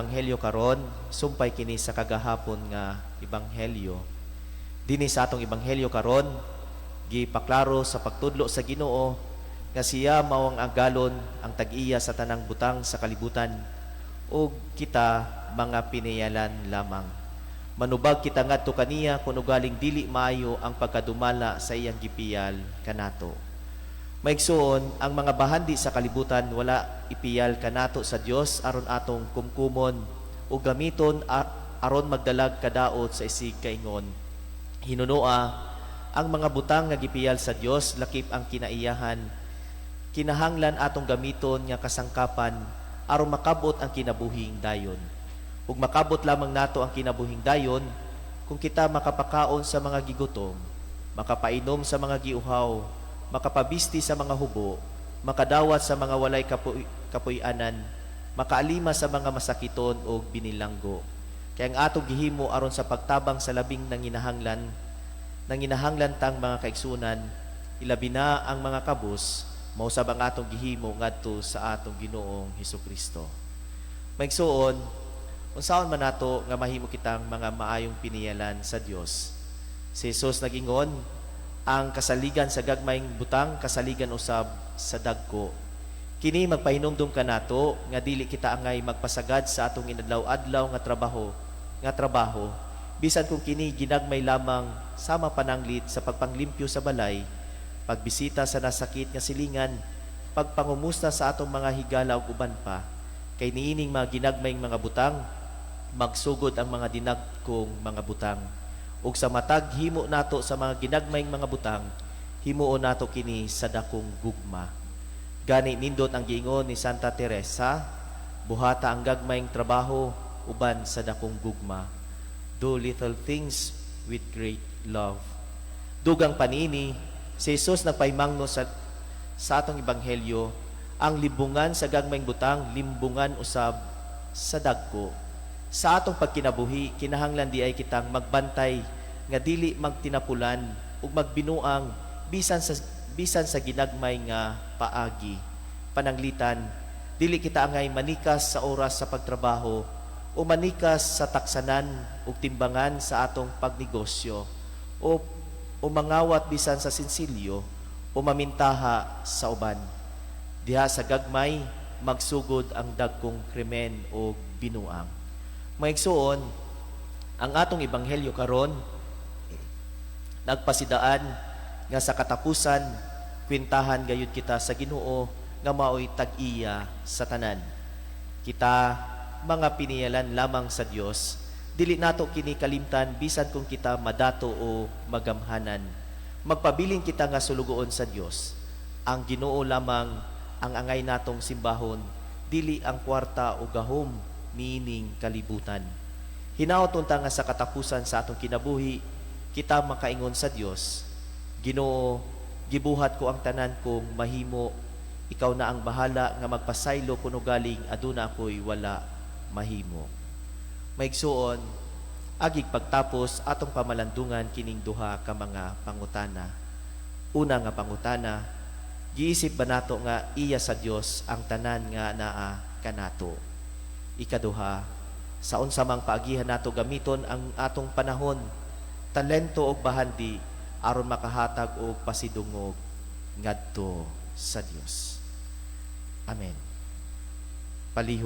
Ebanghelyo karon sumpay kini sa kagahapon nga ebanghelyo. Dinhi sa atong ebanghelyo karon, gipaklaro sa pagtudlo sa Ginoo nga siya mao ang agalon, ang tag-iya sa tanang butang sa kalibutan ug kita mga piniyalan lamang. Manubag kita ngadto kaniya kung ugaling dili maayo ang pagkadumala sa iyang gipiyal kanato. Maigsuon, ang mga bahandi sa kalibutan wala ipiyal kanato sa Dios aron atong kumkumon o gamiton aron magdalag kadaot sa isig kaingon. Hinunoa, ang mga butang nga gipiyal sa Dios, lakip ang kinaiyahan, kinahanglan atong gamiton nga kasangkapan aron makabot ang kinabuhing dayon. Ug makabot lamang nato ang kinabuhing dayon kung kita makapakaon sa mga gigutom, makapainom sa mga giuhaw, makapabisti sa mga hubo, makadawat sa mga walay kapuy-anan, makaalima sa mga masakiton o binilanggo. Kay ang atong gihimo aron sa pagtabang sa labing nanginahanglan tang mga kaigsunan, ilabi na ang mga kabus, mao sab ang atong gihimo ngadto sa atong Ginoong Hesukristo. Maigsuon, unsaon man nato nga mahimo kitang mga maayong piniyalan sa Dios? Si Jesus nagingon, ang kasaligan sa gagmayng butang, kasaligan usab sa dagko. Kini magpahinumdum kanato nga dili kita angay magpasagad sa atong inadlaw-adlaw nga trabaho, bisan kung kini ginagmay lamang sama pananglit sa pagpanglimpyo sa balay, pagbisita sa nasakit nga silingan, pagpangumusta sa atong mga higala ug uban pa. Kay niining mga ginagmayng mga butang, magsugod ang mga dinagkong mga butang. Ug sa matag himo nato sa mga ginagmayng mga butang, himuon nato kini sa dakong gugma. Gani nindot ang giingon ni Santa Teresa, "Buhata ang gagmayng trabaho uban sa dakong gugma." Do little things with great love. Dugang panini, si Jesus nagpahimangno sa atong ebanghelyo, ang limbungan sa gagmayng butang, limbungan usab sa dagko. Sa atong pagkinabuhi, kinahanglan diay kitang magbantay nga dili magtinapulan ug magbinuang bisan sa ginagmay nga paagi. Pananglitan, dili kita angay manikas sa oras sa pagtrabaho o manikas sa taksanan ug timbangan sa atong pagnegosyo o mangawat bisan sa sinsilyo o mamintaha sa uban. Diha sa gagmay magsugod ang dagkong krimen o binuang. Maigsuon, ang atong ebanghelyo karon nagpasidaan nga sa katapusan, kwentahan gayud kita sa Ginoo nga maoy tag-iya sa tanan. Kita mga piniyalan lamang sa Dios, dili nato kini kalimtan bisan kung kita madato o magamhanan. Magpabilin kita nga sulugoon sa Dios. Ang Ginoo lamang ang angay natong simbahon, dili ang kwarta o gahom niining kalibutan. Hinaot unta nga sa katapusan sa atong kinabuhi, kita makaingon sa Dios, "Ginoo, gibuhat ko ang tanan kong mahimo, ikaw na ang bahala nga magpasaylo kung ugaling aduna ako'y wala mahimo." Maigsuon, agig pagtapos, atong pamalandungan kining duha ka mga pangutana. Una nga pangutana, giisip ba nato nga iya sa Dios ang tanan nga naa kanato? Ikaduha, sa unsa mang paagihan nato gamiton ang atong panahon, talento ug bahandi aron makahatag og pasidungog ngadto sa Dios? Amen. Palihog.